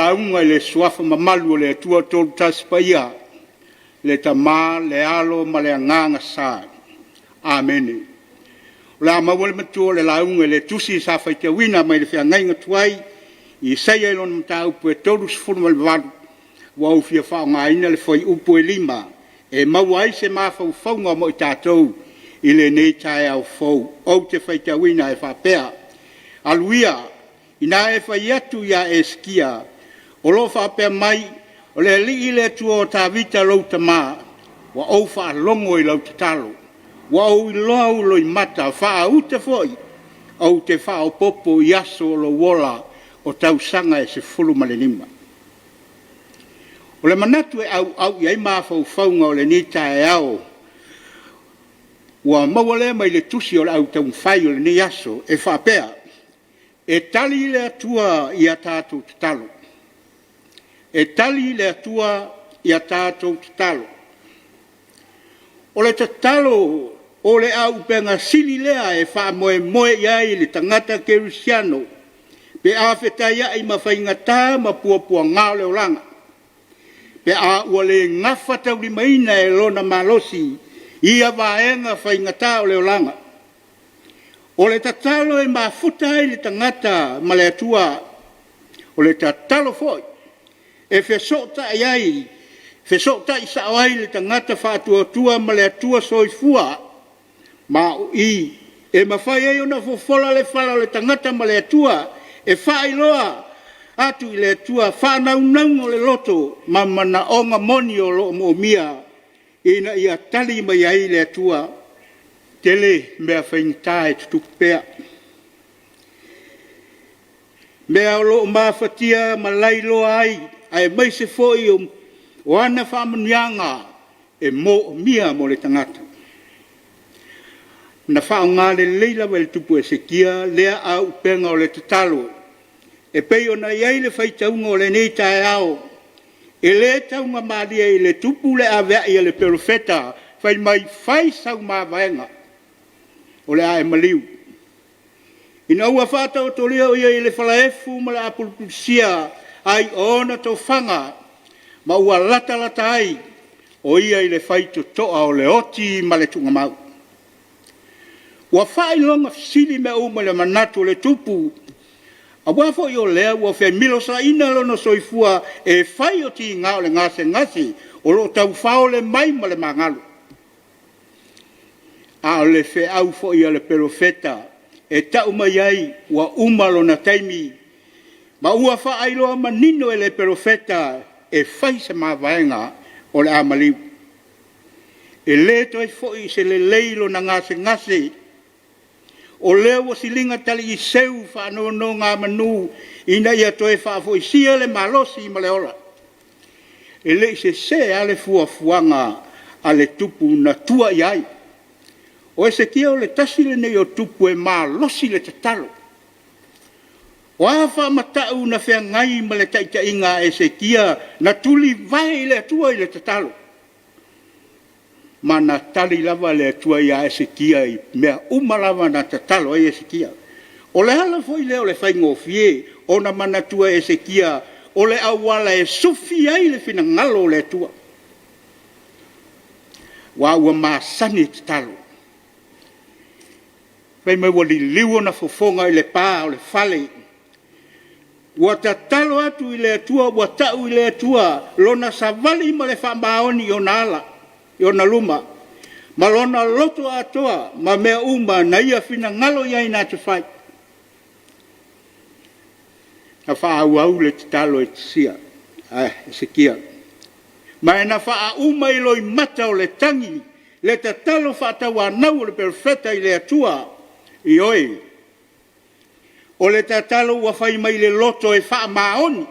lauga i le Suafa mamalu o le Atua Toolu Tasi Paia, le Tama, le Alo ma le Agaga Sa. Amene. O le a maua le matua o le lauga i le tusi sa faitauina mai le feagaiga tuai Isaia i lona mataupu e 38, ua ou fia faaaogaina le fuaiupu e 5 e maua ai se mafaufauga mo i tatou i lenei taeao fou. Ou te faitauina e faapea, “Alu ia, ina e fai atu ia Hesekia, o lo o faapea mai le Alii le Atua o Tavita lou tama, ua ou faalogo i lau tatalo, ua ou iloa ou loimata, faauta foi, ou te faaopoopo i aso o lou ola o tausaga e 15.” O le manatu e auau i ai mafaufauga o lenei taeao, ua maua lea mai le tusi o le Au Taumafai o lenei aso e faapea, e tali le Atua i a tatou tatalo. E tali le Atua i a tatou tatalo. O le tatalo o le auupega sili lea e faamoemoe i ai le tagata kerisiano pe a fetaiai ma faigata ma puapuaga o le olaga, pe a ua le gafataulimaina e lona malosi ia vaega faigata o le olaga. O le tatalo e mafuta ai le tagata ma le Atua. O le tatalo foi e fesootai sao ai le tagata faatuatua ma le Atua Soifua, ma o i e mafai ai ona fofola le fala o le tagata ma le Atua e faailoa atu i le Atua faanaunauga o le loto ma manaoga moni o lo o moomia ina ia tali mai ai le Atua. E tele mea faigata e tutupu pea, mea o lo o mafatia ma lailoa ai, aemaise foi o ana faamanuiaga e moomia mo le tagata. Na faaaoga lelei lava e le tupu Hesekia lea auupega o le tatalo e pei ona i ai le faitauga o lenei taeao. E le taugamalie i le tupu le aveai a le perofeta fai mai, fai sau mavaega o le a e maliu. Ina ua faataotolia o ia i le falaefu ma le apulapulasia ai o ona tofaga ma ua latalata ai o ia i le faitotoa o le oti ma le tuugamau. Ua faailoga sili mea uma i le manatu o le tupu, aua foi o lea ua femilosaina lona soifua e fai o tiga o le gasegase o lo o taufaole mai ma le magalo. A o le feau foi a le perofeta e tau mai ai ua uma lona taimi ma ua faailoa manino e le perofeta e fai se mavaega o le a maliu. E le toe foi i se lelei lona gasegase, o lea ua siliga taliiseu faanonogamanu ina ia toe faafoisia le malosi ma le ola. E le i sese lava le fuafuaga a le tupu na tua i ai. O Hesekia o le tasi lenei o tupu e malosi le tatalo. O a faamatau na feagai ma le taitaiga a Hesekia, na tulivae i le Atua i le tatalo, ma na tali lava le Atua ia Hesekia i mea uma lava na tatalo ai Hesekia. O le ala foi lea o le faigofie ona manatua e Hesekia o le auala e sufi ai le finagalo o le Atua, aua ua masani le tatalo. Fai mai ua liliu ona fofoga i le pa o le fale, ua tatalo atu i le Atua ua tau i le Atua lona savali ma le faamaoni i ona ala i ona luma, ma lona loto atoa ma mea uma na ia finagalo i ai na te fai. Na faaauau le tatalo a Hesekia, ma na faauma i loimata o le tagi le tatalo faatauanau a le perofeta i le Atua. Ioe, o le tatalo ua fai mai le loto e faamaoni.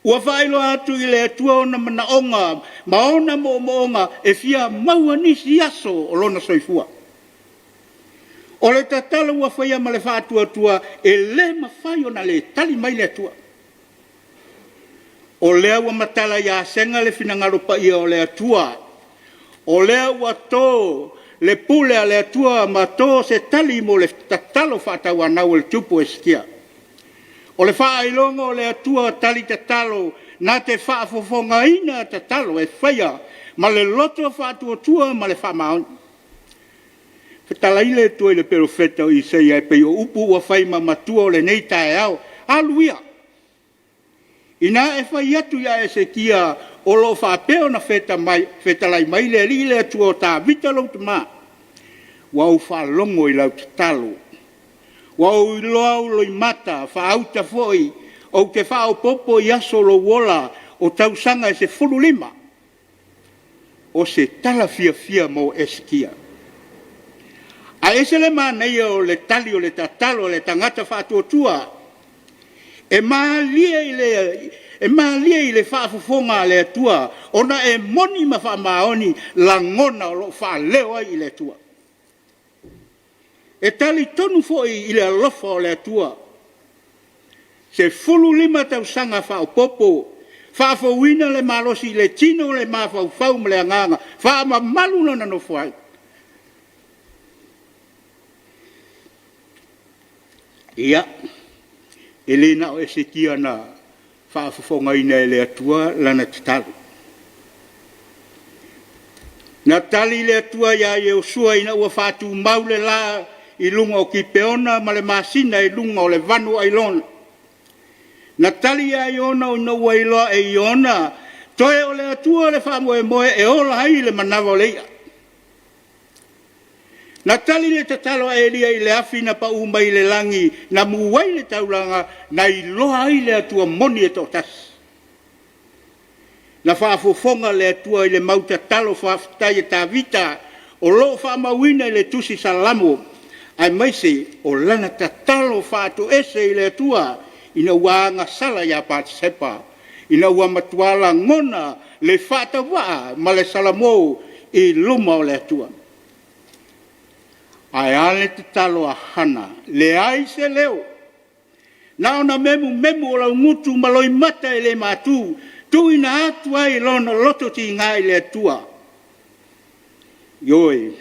Ua faailoa atu i le Atua ona manaoga ma ona moomooga e fia maua nisi aso o lona soifua. O le tatalo ua faia ma le faatuatua, e le mafai ona le tali mai le Atua. O lea ua matala ia sega le finagalo paia o le Atua, o lea ua to le pule a le Atua ma to se tali mo le tatalo faatauanau a le tupu o Hesekia. O le faailoga o le Atua tali tatalo na te faafofogaina tatalo e faia ma le loto faatuatua ma le faamaoni. Fetalai le Atua i le Perofeta o Isaia e pei o upu ua fai ma matua o lenei taeao, alu ia, ina e fai atu ia Hesekia o lo o faapea ona fetalai mai le Alii le Atua o Tavita lou tama, ua ou faalogo i lau tatalo, ua ou iloa ou loimata faauta foi, ou te faaopoopo i aso o lou ola o tausaga e 15. O se tala fiafia mo Hesekia. Ae ese le manaia o le tali o le tatalo a le tagata faatuatua. E malie i le faafofoga a le Atua ona e moni ma faamaoni lagona o lo o faaleo ai i le Atua. E talitonu foi i le alofa o le Atua, 15 tausaga faaopoopo, faafouina le malosi i le tino, le mafaufau ma le agaga, faamamalu lona nofo ai. Ia, e le na o Hesekia na faafofogaina e le Atua lana tatalo. Na tali le Atua ia Ioasua ina ua faatumau le la i luga o Kipeona ma le masina i luga o le vanu o Ailona. Na tali ia Iona ina ua iloa e Iona, toe o le Atua le faamoemoe e ola ai le manava o le i'a. Na tali le tatalo a Eliya i le afi na pau mai le lagi na mu ai le taulaga, na iloa ai le Atua moni e toatasi. Na faafofoga le Atua i le mau tatalo faafetai a Tavita o lo o faamauina i le tusi Salamo, aemaise o lana tatalo faatoese i le Atua ina ua agasala ia Patesepa, ina ua matua lagona le faatauvaa ma le salamo i luma o le Atua. Ae a le tatalo a Hana? Leai se leo, na ona memumemu o laugutu ma loimata e le matu, tuuina atu ai lona loto tiga i le Atua. Ioe,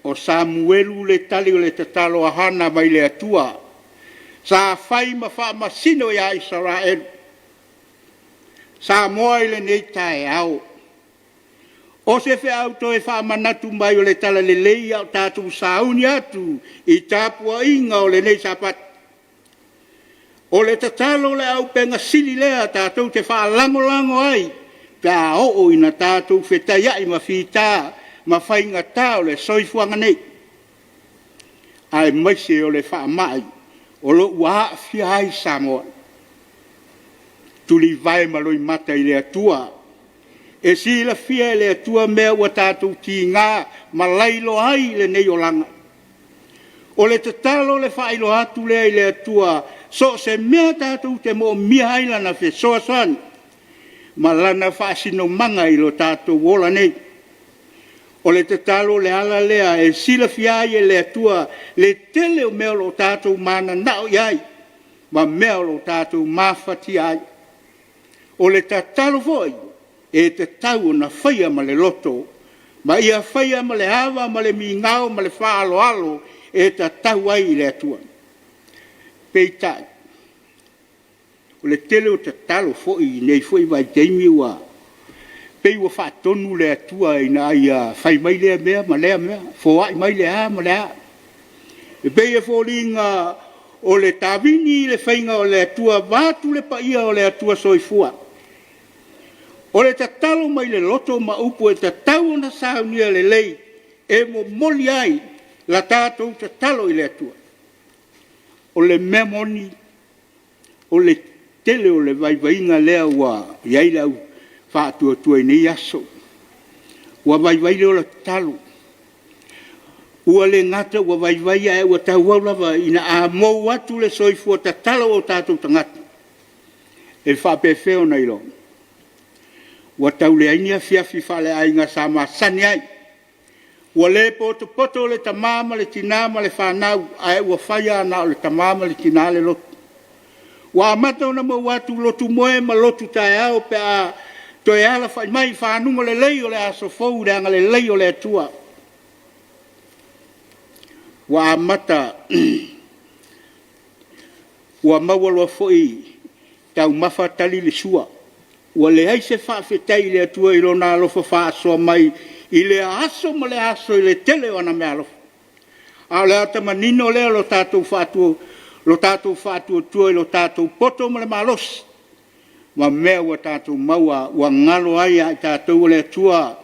o Samuelu le tali o le tatalo a Hana mai le Atua, sa fai ma faamasino ia Isaraelu. Samoa i lenei taeao, o se feau toe faamanatu mai o le Talalelei a o tatou sauni atu i tapuaiga o lenei Sapati. O le tatalo o le auupega sili lea tatou te faalagolago ai pe a oo ina tatou fetaiai ma fita ma faigata o le soifuaga nei, aemaise o le faamai o lo o ua aafia ai Samoa. Tulivae ma loimata i le Atua, e silafia e le Atua mea ua tatou tiga ma lailoa ai lenei olaga. O le tatalo o le faailoa atu lea i le Atua, so o se mea tatou te moomia ai Lana fesoasoani ma Lana faasinomaga i lo tatou ola nei. O le tatalo o le ala lea e silafia ai e le Atua le tele o mea o lo o tatou mananao i ai ma mea o lo o tatou mafatia ai. O le tatalo foi, e tatau ona faia ma le loto, ma ia faia ma le ava ma le migao ma le faaaloalo e tatau ai i le Atua. Peitai, o le tele o tatalo foi i lenei foi vaitaimi ua pei ua faatonu le Atua ina ia fai mai lea mea ma lea mea, foai mai le a ma le a. E pei e foliga o le tavini le faiga o le Atua vaeatu le paia o le Atua soifua. O le tatalo mai le loto ma upu e tatau ona saunia lelei e momoli ai la tatou tatalo i le Atua. O le mea moni, o le tele o le vaivaiga lea ua i ai le au faatuatua i nei aso, ua vaivai le ola tatalo. Ua le gata ua vaivai ae ua tauau lava ina a mou atu le soifua tatalo o tatou tagata, e faapefea ona iloa? Ua tau leai ni afiafi faaleaiga sa masani ai, ua le potopoto le tama ma le tina ma le fanau, ae ua fai lava na o le tama ma le tina le lotu. Ua amata ona mou atu lotu moe ma lotu taeao pe a toe alafai mai i fanuga lelei o le aso fou i le agalelei o le Atua. Ua amata ua maua loa foi taumafa tali le sua. Ua leai se faafetai i le Atua i Lona alofa faasoa mai i lea aso ma lea aso i le tele o ana meaalofa. A o le ata manino lea o lo tatou faatuatua i lo tatou poto ma le malosi ma mea ua tatou maua ua galo ai ia i tatou o le Atua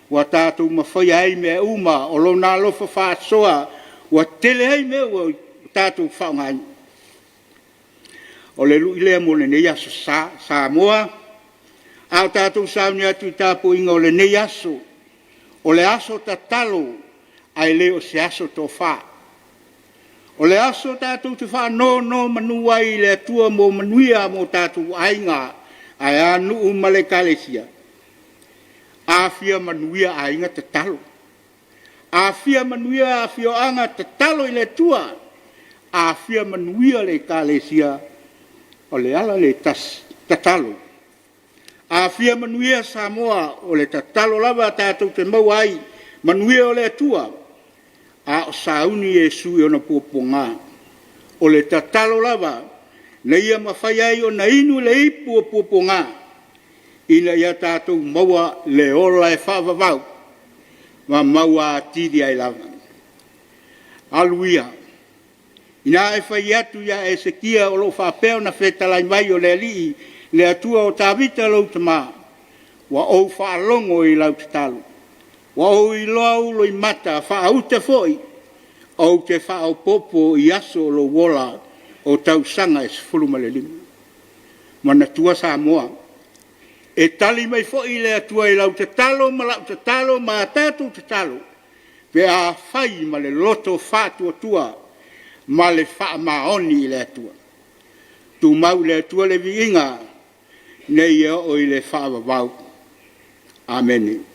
ua tatou mafaia ai mea uma, o Lona alofa faasoa ua tele ai mea ua tatou faaaogaina. O le lui lea mo lenei Aso Sa. Samoa, a o tatou sauni atu i le tapuaiga o lenei aso, o le aso tatalo ae le o se aso tofa. O le aso tatou te faanonomanu ai i le Atua mo manuia mo tatou aiga, ae a nuu ma le Ekalesia. A fia manuia aiga, tatalo. A fia manuia afioaga, tatalo i le Atua. A fia manuia le Ekalesia, o le ala lea e tasi, tatalo. A fia manuia Samoa, o le tatalo lava tatou te maua ai manuia o le Atua, a o sauni Iesu i ona puapuaga. O le tatalo lava ina ia mafai ai ona inu le ipu o puapuaga, ina ia tatou maua le ola e faavavau ma maua atili ai lava. Alu ia, ina e fai atu ia Esekia o lo o faapea ona fetalai mai o le Alii le Atua o Tavita lou tama, ua ou faalogo i lau tatalo, ua ou iloa ou loimata faauta foi, ou te faaopoopo i aso o lou ola o tausaga e 15. Manatua Samoa, e tali mai foi le Atua i lau tatalo ma lau tatalo ma a tatou tatalo pe a fai ma le loto faatuatua ma le faamaoni i le Atua. Tumau i le Atua le viiga, nei oo i le faavavau. Amene.